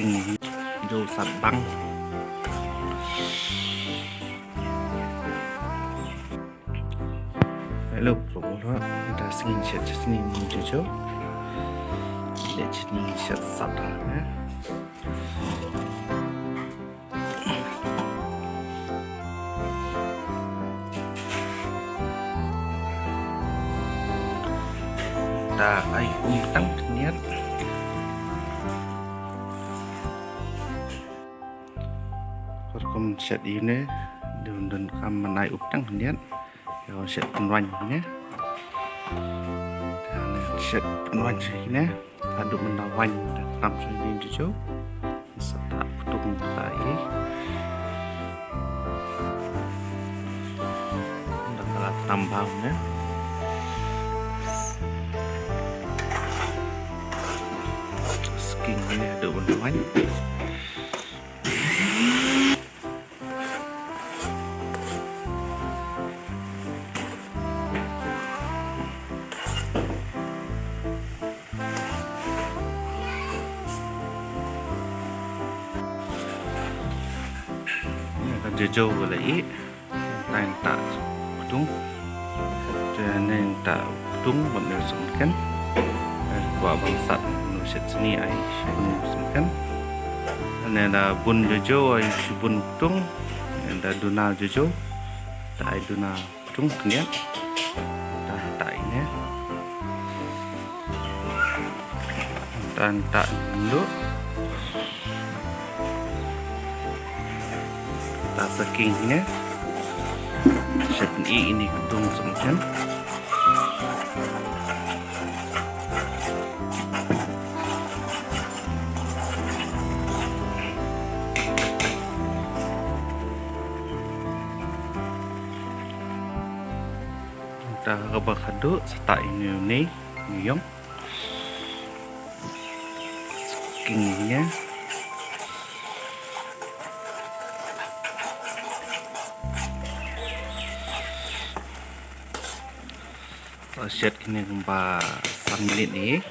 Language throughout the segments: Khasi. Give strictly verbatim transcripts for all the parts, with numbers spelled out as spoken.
Jooh sat bang. Hello, promo lo. Ita sngin shet shet sngin jooh jooh. Ita sngin shet sat dah, eh. Ta ai um tang khyndiat. Kor kum shet ine, dun dun kam man ai um tang khyndiat. Ïa shet pynwaiñ ne. Ïa ne shet pynwaiñ sha ne. Haduh mynta waiñ da tam sha ne jooh jooh. Sa ta ktung ta i. Da kala tam bau ne. Skin ne haduh mynta waiñ. Ïa ka jooh jooh ka la ih. Tang ta ktung. Te ne ta ktung bad ne sumken. Kwah ban sat nu shet sni ai shet nu sumken. Ne da bun jooh jooh ai shi bun ktung. Ne da duna jooh jooh. Ta ai duna ktung khyndiat. Ta ta ine. Tang ta ndu. Ta sa king ine. Shet ni ine ktung sumken. Ta kaba khadduh sa ta ine ne ïong. King ine. Sa shet kine kumba san minit ne.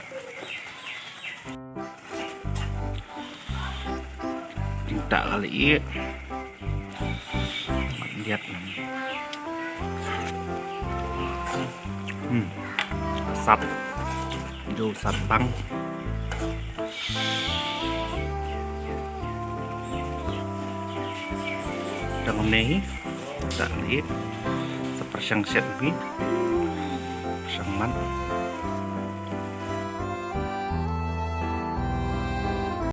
King ta ka la ih. Mat diat. Hmm. Sat. Jooh sat bang. Dang ne hi. Ta ne hi. Sa pyrshang shet bi. Pyrshang man.